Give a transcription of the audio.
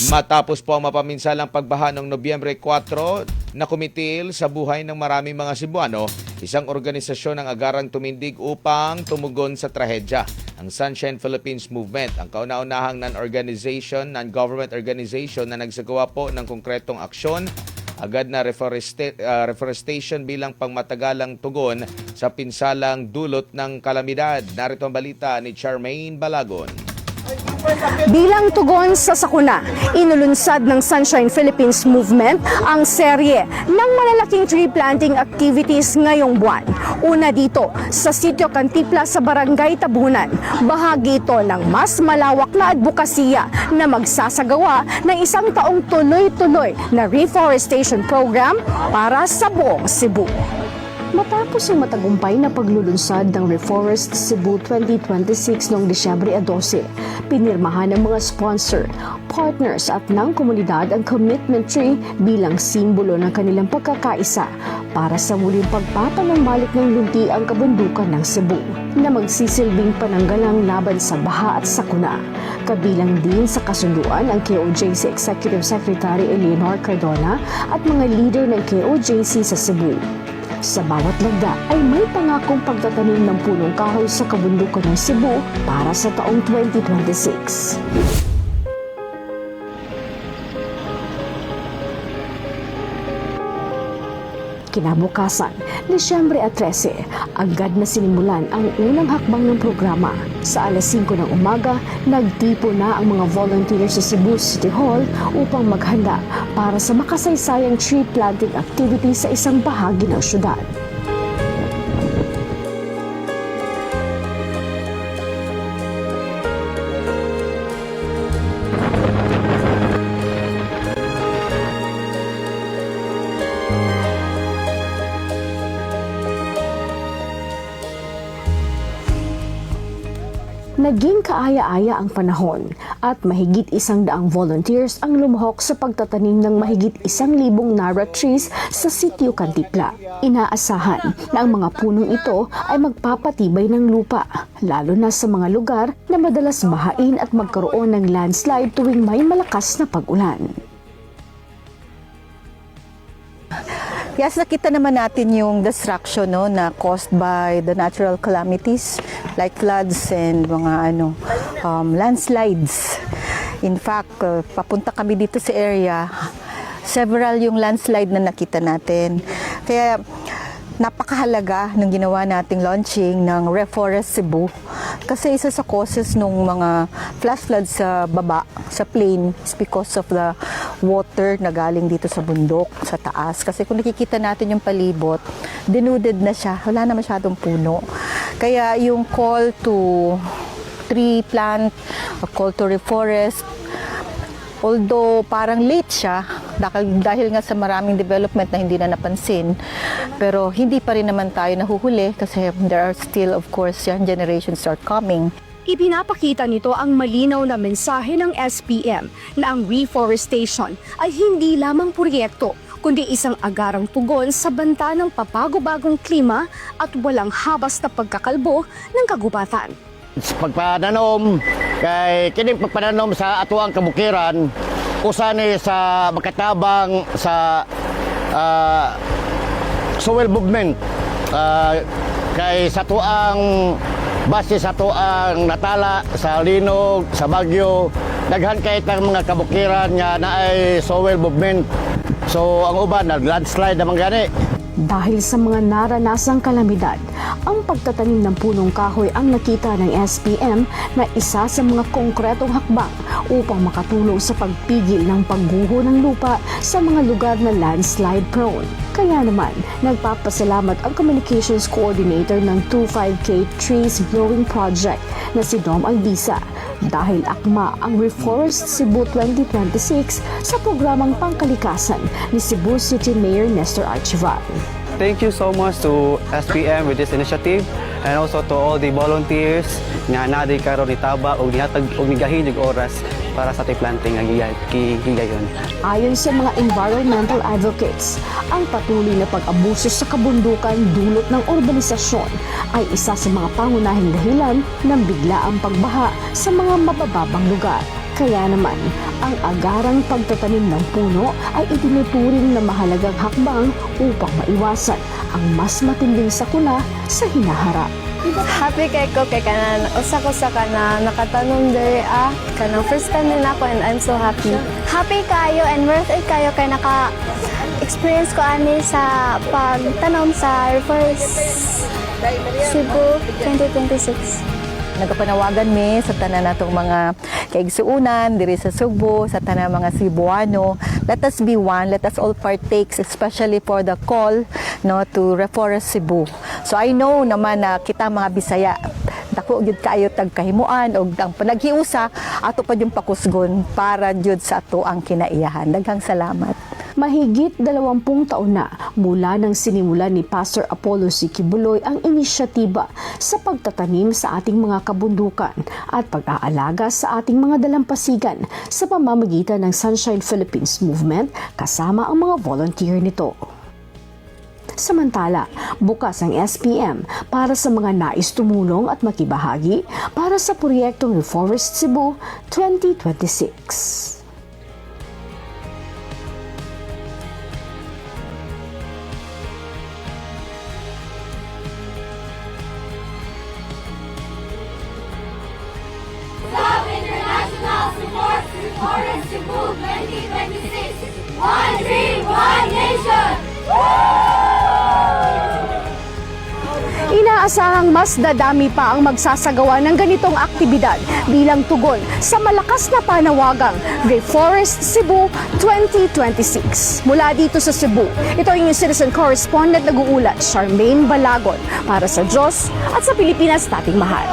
Matapos po ang mapaminsalang pagbaha noong Nobyembre 4 na kumitil sa buhay ng maraming mga Cebuano, isang organisasyon ang agarang tumindig upang tumugon sa trahedya. Ang Sunshine Philippines Movement, ang kauna-unahang non-organization, non-government organization na nagsagawa po ng konkretong aksyon agad na reforestation bilang pangmatagalang tugon sa pinsalang dulot ng kalamidad. Narito ang balita ni Charmaine Balagon. Bilang tugon sa sakuna, inulunsad ng Sunshine Philippines Movement ang serye ng malalaking tree planting activities ngayong buwan. Una dito, sa Sitio Cantipla sa Barangay Tabunan. Bahagi ito ng mas malawak na adbokasiya na magsasagawa ng isang taong tuloy-tuloy na reforestation program para sa buong Cebu. Matapos ang matagumpay na paglulunsad ng Reforest Cebu 2026 noong Disyembre 12, pinirmahan ng mga sponsor, partners at ng komunidad ang commitment tree bilang simbolo ng kanilang pagkakaisa para sa muling pagpapanumbalik ng luntiang kabundukan ng Cebu na magsisilbing pananggalang laban sa baha at sakuna. Kabilang din sa kasunduan ang KOJC Executive Secretary Eleanor Cardona at mga leader ng KOJC sa Cebu. Sa bawat lagda ay may pangakong pagtatanim ng punong kahoy sa kabundukan ng Cebu para sa taong 2026. Kinabukasan, Disyembre at 13, agad na sinimulan ang unang hakbang ng programa. Sa alas 5 ng umaga, nagtipo na ang mga volunteers sa Cebu City Hall upang maghanda para sa makasaysayang tree planting activity sa isang bahagi ng syudad. Naging kaaya-aya ang panahon at mahigit 100 volunteers ang lumahok sa pagtatanim ng mahigit 1,000 Nara trees sa Sitio Cantipla. Inaasahan na ang mga punong ito ay magpapatibay ng lupa, lalo na sa mga lugar na madalas bahain at magkaroon ng landslide tuwing may malakas na pag-ulan. Yes, nakita naman natin yung destruction, no, na caused by the natural calamities like floods and mga landslides. In fact, papunta kami dito sa area, several yung landslide na nakita natin. Kaya napakahalaga ng ginawa nating launching ng Reforest Cebu kasi isa sa causes ng mga flash floods sa baba, sa plain, is because of the water na galing dito sa bundok, sa taas. Kasi kung nakikita natin yung palibot, denuded na siya, wala na masyadong puno. Kaya yung call to tree plant, a call to reforest, although parang late siya dahil nga sa maraming development na hindi na napansin, pero hindi pa rin naman tayo nahuhuli kasi there are still, of course, young generations are coming. Ipinapakita nito ang malinaw na mensahe ng SPM na ang reforestation ay hindi lamang proyekto, kundi isang agarang tugon sa banta ng pabago-bagong klima at walang habas na pagkakalbo ng kagubatan. Sa pagpananom, kay kining pagpananom sa atuang kabukiran, usa ni sa makatabang sa soil movement. Kay sa tuang base sa tuang natala sa linog, sa bagyo, daghan kay tang mga kabukiran nga naay soil movement. So ang uban nag-landslide naman gani. Dahil sa mga naranasang kalamidad, ang pagtatanim ng punong kahoy ang nakita ng SPM na isa sa mga konkretong hakbang upang makatulong sa pagpigil ng pagguho ng lupa sa mga lugar na landslide prone. Kaya naman, nagpapasalamat ang Communications Coordinator ng 25K Trees Growing Project na si Dom Albisa dahil akma ang Reforest Cebu 2026 sa programang pangkalikasan ni Cebu City Mayor Nestor Archival. Thank you so much to SPM with this initiative and also to all the volunteers nga naa karon nitaba og nihatag og nigahin og oras para sa tree planting nga gigayon. Ayon sa mga environmental advocates, ang patuloy na pag-abuso sa kabundukan dulot ng urbanisasyon ay isa sa mga pangunahing dahilan ng biglaang pagbaha sa mga mabababang lugar. Kaya naman, ang agarang pagtatanim ng puno ay itinuturing na mahalagang hakbang upang maiwasan ang mas matinding sakuna sa hinaharap. Happy kay ko kay kanan usa ko sa kana nakatanom diri ah, kanang first time din ako and I'm so happy. Happy kayo and worth it kayo kay naka experience ko ani sa pagtanom sa Reforest Cebu 2026. Nagapanawagan mi sa tanan natong mga kaigsuunan diri sa Sugbo, sa tanan mga Cebuano. Let us be one, let us all partake, especially for the call, no, to reforest Cebu. So I know naman na kita mga Bisaya, dako gyud kaayo tag kahimuan og ang panaghiusa ato pa yung pakusgon para gyud sa ato ang kinaiyahan. Daghang salamat. Mahigit 20 taon na mula nang sinimulan ni Pastor Apollo C. Quiboloy ang inisyatiba sa pagtatanim sa ating mga kabundukan at pag-aalaga sa ating mga dalampasigan sa pamamagitan ng Sunshine Philippines Movement kasama ang mga volunteer nito. Samantala, bukas ang SPM para sa mga nais tumulong at makibahagi para sa proyektong Reforest Cebu 2026. Stop International supports Reforest Cebu 2026. One dream, one nation! Inaasahang mas dadami pa ang magsasagawa ng ganitong aktibidad bilang tugon sa malakas na panawagang Reforest Cebu 2026. Mula dito sa Cebu, ito ang inyong citizen correspondent, nag-uulat, Charmaine Balagon, para sa Diyos at sa Pilipinas nating mahal.